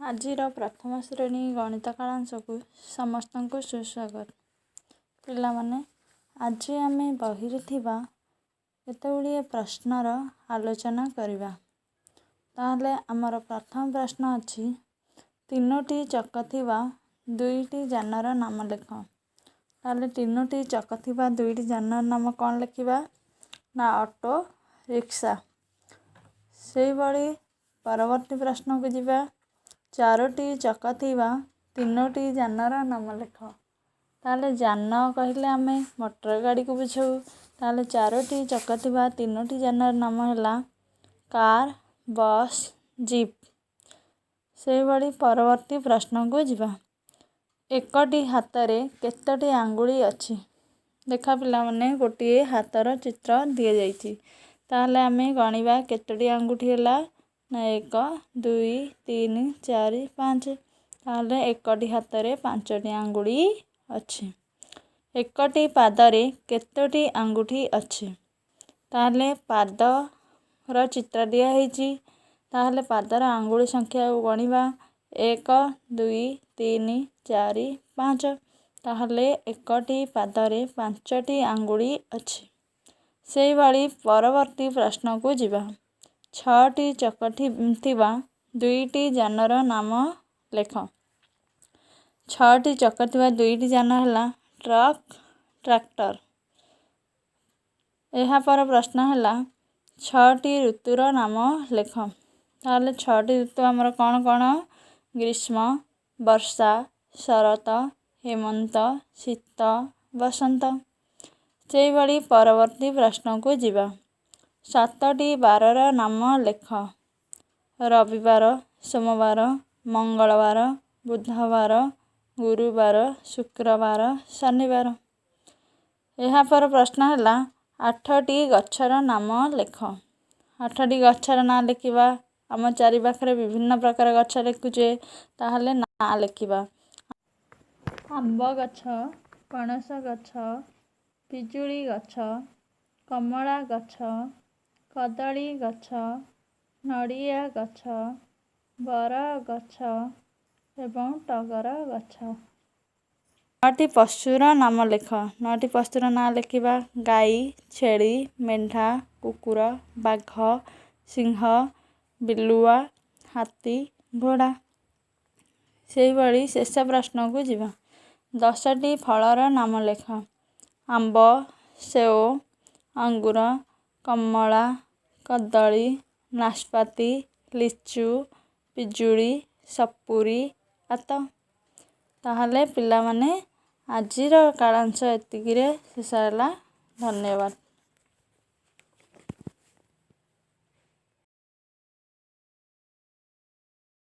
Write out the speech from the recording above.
ଆଜିର ପ୍ରଥମ ଶ୍ରେଣୀ ଗଣିତ କାଳାଂଶକୁ ସମସ୍ତଙ୍କୁ ସୁସ୍ୱାଗତ। ପିଲାମାନେ, ଆଜି ଆମେ ବହିରେ ଥିବା କେତେଗୁଡ଼ିଏ ପ୍ରଶ୍ନର ଆଲୋଚନା କରିବା। ତାହେଲେ ଆମର ପ୍ରଥମ ପ୍ରଶ୍ନ ଅଛି, ତିନୋଟି ଚକ ଥିବା ଦୁଇଟି ଯାନର ନାମ ଲେଖ। ତାହେଲେ ତିନୋଟି ଚକ ଥିବା ଦୁଇଟି ଯାନର ନାମ କ'ଣ ଲେଖିବା ନା ଅଟୋ ରିକ୍ସା। ସେହିଭଳି ପରବର୍ତ୍ତୀ ପ୍ରଶ୍ନକୁ ଯିବା। ଚାରୋଟି ଚକ ଥିବା ତିନୋଟି ଯାନର ନାମ ଲେଖ। ତାହେଲେ ଯାନ କହିଲେ ଆମେ ମଟର ଗାଡ଼ିକୁ ବୁଝାଉ। ତାହେଲେ ଚାରୋଟି ଚକ ଥିବା ତିନୋଟି ଯାନର ନାମ ହେଲା କାର୍, ବସ୍, ଜିପ୍। ସେହିଭଳି ପରବର୍ତ୍ତୀ ପ୍ରଶ୍ନକୁ ଯିବା। ଏକଟି ହାତରେ କେତୋଟି ଆଙ୍ଗୁଳି ଅଛି? ଦେଖ ପିଲାମାନେ, ଗୋଟିଏ ହାତର ଚିତ୍ର ଦିଆଯାଇଛି। ତାହେଲେ ଆମେ ଗଣିବା, କେତୋଟି ଆଙ୍ଗୁଠି ହେଲା ନା 1, 2, 3, 4, 5। ତାହେଲେ ଏକଟି ହାତରେ ପାଞ୍ଚଟି ଆଙ୍ଗୁଳି ଅଛି। ଏକଟି ପାଦରେ କେତୋଟି ଆଙ୍ଗୁଠି ଅଛି? ତାହେଲେ ପାଦର ଚିତ୍ର ଦିଆହେଇଛି। ତାହେଲେ ପାଦର ଆଙ୍ଗୁଳି ସଂଖ୍ୟାକୁ ଗଣିବା, 1, 2, 3, 4, 5। ତାହେଲେ ଏକଟି ପାଦରେ ପାଞ୍ଚଟି ଆଙ୍ଗୁଳି ଅଛି। ସେହିଭଳି ପରବର୍ତ୍ତୀ ପ୍ରଶ୍ନକୁ ଯିବା। ଛଅଟି ଚକ ଥିବା ଦୁଇଟି ଯାନର ନାମ ଲେଖ। ଛଅଟି ଚକ ଥିବା ଦୁଇଟି ଯାନ ହେଲା ଟ୍ରକ୍, ଟ୍ରାକ୍ଟର। ଏହାପର ପ୍ରଶ୍ନ ହେଲା, ଛଅଟି ଋତୁର ନାମ ଲେଖ। ତାହେଲେ ଛଅଟି ଋତୁ ଆମର କ'ଣ କ'ଣ? ଗ୍ରୀଷ୍ମ, ବର୍ଷା, ଶରତ, ହେମନ୍ତ, ଶୀତ, ବସନ୍ତ। ସେହିଭଳି ପରବର୍ତ୍ତୀ ପ୍ରଶ୍ନକୁ ଯିବା। ସାତଟି ବାରର ନାମ ଲେଖ। ରବିବାର, ସୋମବାର, ମଙ୍ଗଳବାର, ବୁଧବାର, ଗୁରୁବାର, ଶୁକ୍ରବାର, ଶନିବାର। ଏହାପର ପ୍ରଶ୍ନ ହେଲା, ଆଠଟି ଗଛର ନାମ ଲେଖ। ଆଠଟି ଗଛର ନାଁ ଲେଖିବା। ଆମ ଚାରିପାଖରେ ବିଭିନ୍ନ ପ୍ରକାର ଗଛ ଦେଖୁଛେ, ତାହେଲେ ନାଁ ଲେଖିବା। ଆମ୍ବ ଗଛ, ପଣସ ଗଛ, ପିଜୁଳି ଗଛ, କମଳା ଗଛ, କଦଳୀ ଗଛ, ନଡ଼ିଆ ଗଛ, ବରଗଛ ଏବଂ ଟଗର ଗଛ। ନଅଟି ପଶୁର ନାମ ଲେଖ। ନଅଟି ପଶୁର ନାଁ ଲେଖିବା, ଗାଈ, ଛେଳି, ମେଣ୍ଢା, କୁକୁର, ବାଘ, ସିଂହ, ବିଲୁଆ, ହାତୀ, ଘୋଡ଼ା। ସେହିଭଳି ଶେଷ ପ୍ରଶ୍ନକୁ ଯିବା। 10ଟି ଫଳର ନାମ ଲେଖ। ଆମ୍ବ, ସେଓ, ଅଙ୍ଗୁର, କମଳା, କଦଳୀ, ନାସପାତି, ଲିଚୁ, ପିଜୁଳି, ସପୁରୀ, ଆତ। ତାହେଲେ ପିଲାମାନେ, ଆଜିର କାଳାଂଶ ଏତିକିରେ ଶେଷ ହେଲା। ଧନ୍ୟବାଦ।